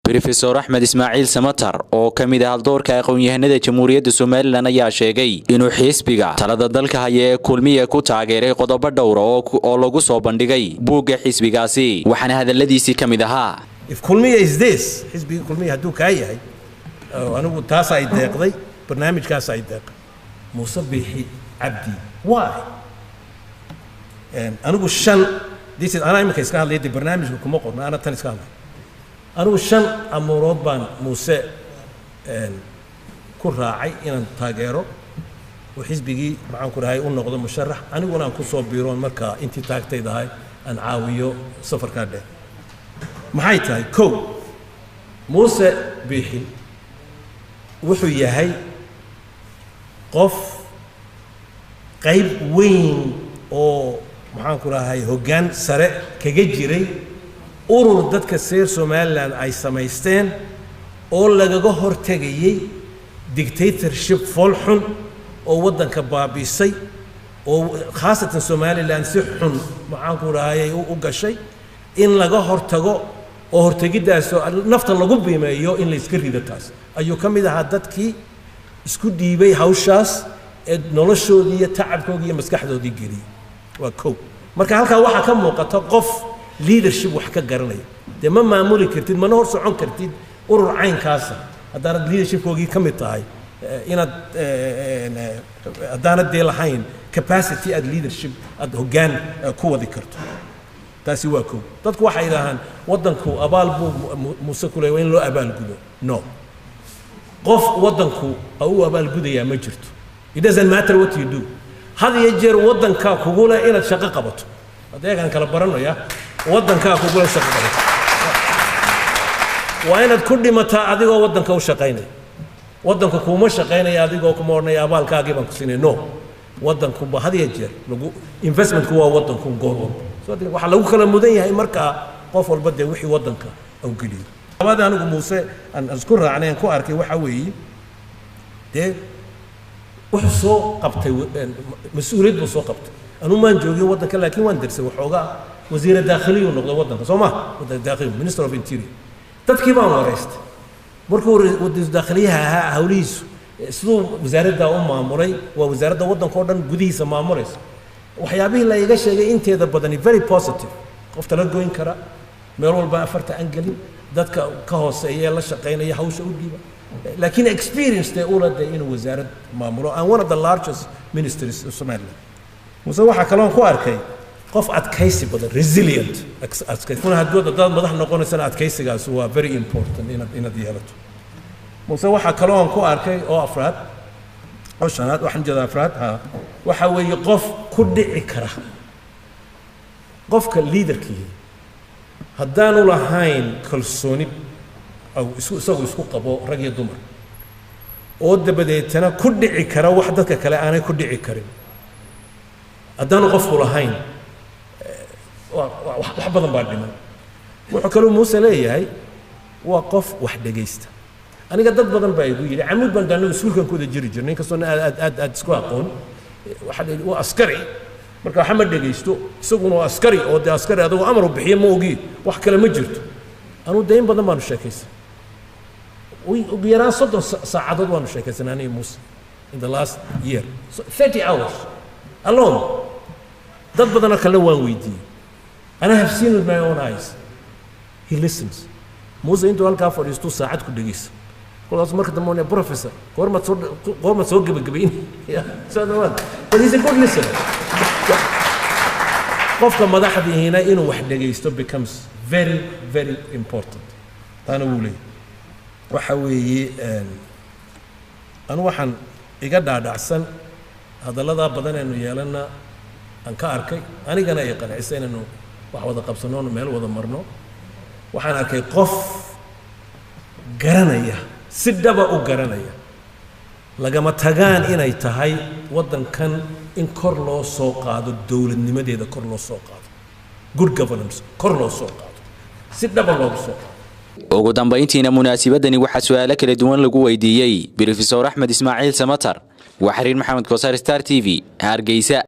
Brofesor Axmed Ismaaciil Samatar oo ka mid ah haldoorka aqoon-yahanada Jamhuuriyadda Somalilan ayaa sheegay inuu xisbiga talada dalka haya ee Kulmiye ku taageeray qodobo dhowra oo lagu soo bandhigay buugga xisbigaasi, waxaana hadaladiisii ka mid ahaa: If Kulmiye is this, xisbiga Kulmiye hadduu kaa yahay, anigu taas ay deeqday, barnaamijkaas ay deeqay Muuse Biixi Cabdi. Why? Anigu shan, this is, anaa iminka iska hadlaya dee, barnaamijka kuma qorno, ana tan iska hadlay. Anigu shan amuurood baan Muuse ku raacay inaan taageero oo xisbigii, maxaan ku dhahay, u noqdo musharax, aniguna aan ku soo biiroon markaa intii taagtaydahay aan caawiyo safarkaa dheer. Maxay tahay? Kow, Muuse Biixi wuxuu yahay qof qayb weyn oo, maxaan ku dhahay, hoggaan sare kaga jiray urur dadka reer Somaliland ay samaysteen oo lagaga hortegayey dictatorship fool xun oo waddanka baabiisay, oo khaasatan Somaliland si xun, maxaan ku dhahayay, u gashay, in laga hortago oo hortegiddaas nafta lagu biimeeyo in la iska rido. Taas ayuu ka mid ahaa dadkii isku dhiibay hawshaas ee noloshoodii iyo tacabkoodii iyo maskaxdoodii geliyey. Waa kow. Marka halkaa waxaa ka muuqata qof leadership wax ka garanaya. Dee ma maamuli kartid, mana hor socon kartid urur caynkaasa haddaanad leadershipkoogii ka mid tahay, inaad haddaanad dee lahayn capacity aad leadership, aad hoggaan ku wadi karto. Taasi waa kow. Dadku waxay yidhaahaan waddanku abaal buu Muuse ku leeyahay, waa in loo abaalgudo. No, qof waddanku u abaalgudayaa ma jirto. It doesn't matter what you do. Had iyo jeer waddankaa kugu leh inaad shaqo qabato. Adeegaan kala baranaya, waddankaa kugu leh shaqo qabato, waa inaad ku dhimataa adigoo waddanka u shaqaynaya. Waddanku kuuma shaqaynaya adigoo kuma odhanaya abaalkaagii baan ku siinay. No, waddankuba had iyo jeer lagu investmentku waa waddanku goor walba. So waxaa lagu kala mudan yahay markaa qof walba dee wixii waddanka au geliyo. Labada anigu Muuse aan isku raacnay aan ku arkay waxaa weeye, dee wuxuu soo qabtay mas-uuliyad buu soo qabtay. Anuu maan joogin waddanka, laakiin waan darsay waxoogaa. Wasiira daakhiliyuu noqday waddanka, soo ma? Waddanka daakhili, minister of interior. Dadkii baan wareystay markuu wasiir daakhiliyaha ahaa, hawlihiisu siduu wasaaradda u maamulay, waa wasaaradda waddanka oo dhan gudihiisa maamulaysa. Waxyaabihii la iga sheegay inteeda badani very positive. Qof tala goyn kara, meel walba afarta aan gelin, dadka ka hooseeya ee la shaqaynaya hawsha u dhiiba, laakiin experience dee ula dee inuu wasaarad maamulo, and one of the largest ministries of Somaliland. Muse waxaa kaloon ku arkay qof adkaysi badan, resilient. Adkaysuna hadduu haddaad madax noqonaysana, adkaysigaas waa very important inaad yeelato. Muse waxaa kaloo aan ku arkay oo afraad, oo shanaad, waxaan jeedaa afraad, ha, waxa weeye qof ku dhici kara. Qofka leaderkii haddaanu lahayn kalsooni aw isu isagu isku qabo, rag iyo dumar, oo dabadeetana ku dhici kara wax dadka kale aanay ku dhici karin, haddaanu qofku lahayn, wax badan baa dhiman. Wuxuu kaloo Muuse leeyahay waa qof wax dhegaysta. Aniga dad badan baa igu yidhi, Camuud baan daanagu iskuulkan ku wada jiri jirnay, inkastoo aad aad aad aad isku aqoon, waxaa la yidhi waa askari, marka waxa ma dhegaysto, isaguna waa askari, oo dee askari adagoo amar u bixiyo ma ogi, wax kale ma jirto. Anuu dee in badan baanu sheekaysan, ugu yaraan 30 saacadood waanu sheekaysanay aniga Muuse in the last year, so 30 hours alone. Dad badanoo kalena waan weydiiyey, and I have seen with my own eyes, he listens. Muuse intuu halkaa fadhiisto saacad ku dhegeysa, kolkaas marka dambe oonaya, "Professor, goormaad soo gebagabayn?" Yeah, so but he's a good listener. Qofka madaxdihiina inuu wax dhegaysto becomes very very important. Taana wuu leeyahay. Waxa weeye, anu waxaan iga dhaadhacsan hadalladaa badan aynu yeelanna aan ka arkay, anigana ay qancisay inaynu wax wada qabsanno onu meel wada marno. Waxaan arkay qof garanaya, si dhaba u garanaya lagama tagaan inay tahay waddankan in kor loo soo qaado, dowladnimadeeda kor loo soo qaado, good governance kor loo soo qaado, si dhaba loogu soo qaado. Ugu dambayntiina munaasabadani waxaa su-aalo kala duwan lagu weydiiyey Brofesor Axmed Ismaaciil Samatar. Waa Xiriir Maxamed Koosar, Star TV, Hargeysa.